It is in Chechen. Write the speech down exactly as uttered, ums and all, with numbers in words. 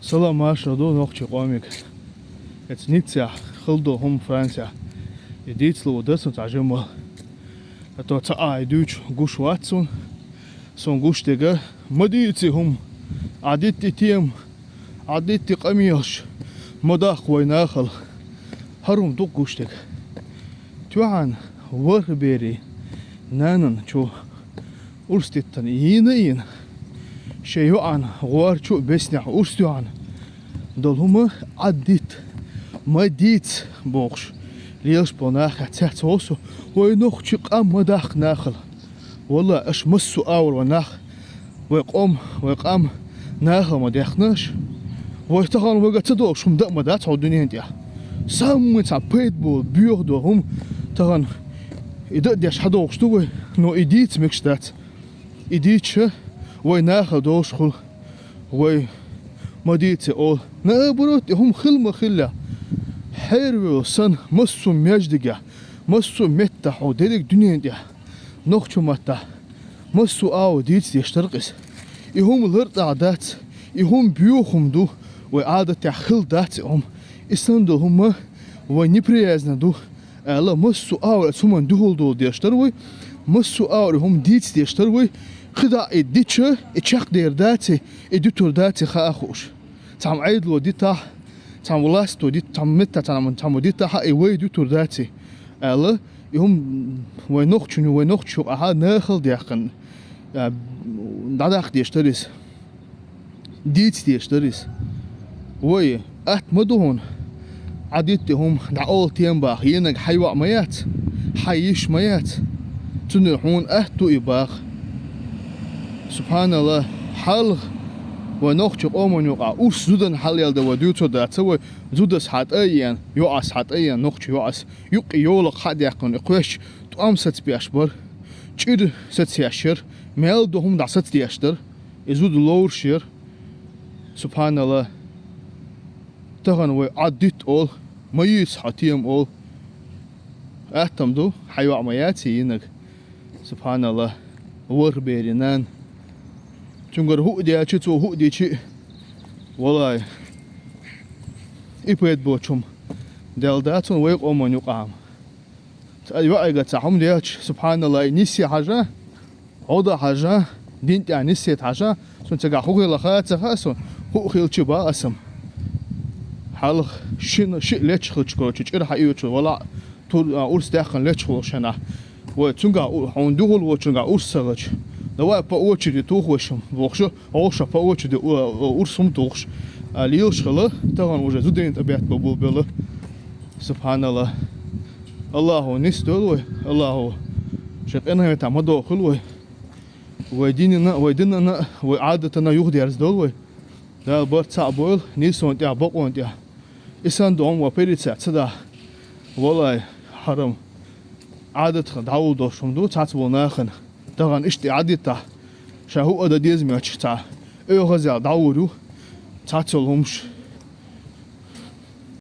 Салам-маршал ду, нохчий къомиг. Эцу Ниццехь хилла долу хӀума, Францехь. И дийцалур ду сан цхьа жимма. ХӀетахь цхьа а и дуьйцуш гуш вац суна. Суна гуш дерг: ма дийца и хӀума, Ӏа дитта и тема, Ӏа дитта и къамелаш, ма даккха вайн нахала. ХӀара хӀума ду-кх гуш дерг. Тоьхна ворхӀ берийн нанна чу урс диттина йийна а йина, шен йоӀана, гӀорачу а, беснехь урс тоьхна долу хӀума Ӏа дитта, ма дийца бохуш, лелаш болу нахах цецвала со, вай нохчи къам ма даккха нахала. Валлахь, аша массо а агӀор вай нах, вай къом, вай къам нахала ма даьккхина аша. Вай тахана вайга ца долуш хӀума дан а ма дац хьо дуьнен тӀехь. Саммай цхьа пайда болу, боьха долу хӀума тахана и дан а деш хьадогӀуш ду вай, но и дийца мегаш дац. И дийцча, вай нахала долуш хуьлу, вай ма дийца олу. Наоборот, и хӀума хила ма хиллехь, хьеравевлла санна, массо а маьждигехь, массо а меттехь хьо дерриг дуьнен тӀехь, нохчу маттахь, массо а агӀор дийца деш дара-кх иза. И хӀума лартӀехь дац, и хӀума боьха хӀума ду, вай Ӏадатехь хилла дац и хӀума. И санна долу хӀума вай неприязно ду, аьлла, массо а агӀор оцу хӀуманна дуьхьал дола деш дара вай, массо а агӀор и хӀума дийца деш дара вай, кхидӀа и дича, и чекхдер дац и, и дуьтур дац и хаа хууш. Цхьамма Ӏедало дитахь, цхьамма власто дит-, цхьамма меттахь, цхьамма, цхьамма дитахь а, и вай дуьтур дац и, аьлла, и хӀума вай нохчо, вай нохчо юкъахь нахала даьккхина, а, дӀадаккха деш дара иза. Дийца деш дара иза. Вай, атта ма ду хьуна, Ӏа дитта и хӀума дӀаола тема баха, йинарг хьан йоӀ ма яц, хьан йиша ма яц. Цундела хьуна атта ду и баха. Субханалла, хьалха вай нохчи къоман юкъахь урс зудан хьалаяьлла дан вай дуьйцур дац вай, зудас хьан тӀе а еана, йоӀас хьан тӀе а еана, нохчи йоӀас, юккъе йолах хьа а даьккхина, и кхоьш тӀом сацбеш бара, чӀир сацъеш яра, мел ду хӀума дӀасацдеш дара. И зуда ловраш яра. Субханалла. Тахана вай Ӏа дитта олу, ма йийца хьо тема олу. Атта ма ду, хьан йоӀ ма яц и йинарг. Субханалла. ВорхӀ берийн нана. Цуьнгара хӀуъа даьлча, цо хӀуъа дича, валлай, и пайда боцу хӀума делла дац хьуна вай къоман юкъахь-м. Цхьа йоӀега цхьа хӀума делча, субханалла, и нисъе хьажа, гӀо дан хьажа, дин тӀехь нисъе хьажа, суна цигахь хӀун хилла ха а ца хаьа суна, хӀуъа хилча баха аса-м. Хьалха шина, шиъ лечча хилча, короче, чӀир хьаоьцуш валахь, тур-, а, урс даьккхина лечча хуьлу шена. Вай, цуьнгахь у-, хьуна дуьхьал волчуьнгахь урс ца хилча, давай по очереди туху вай-м, бохуш, Оша по очереди у-, у-, урс хӀума тухуш, а, лелаш хилла, тахана уже зудийна тӀе бетта бан болабелла. Субханалла. Аллахо нисдойла вай, Аллахо шен къинхетам ма дохийла вай. Вай динана, вай динана, вай Ӏадатана юхадерзадойла вай. Дала барт цхьаъ бойла нийсонан тӀехь, бакъонан тӀехь. И санна ду хӀума вай пирицехь ца дахь, валлай, хьарам. Ӏадатах дӀавуллуш хӀума ду цхьацца болу нахана. Тахана иштта и Ӏадатехь, ша хӀуъа дан деза моьттуш цхьа оьгӀазъял дӀавур ю, цхьацца йолу хӀумаш,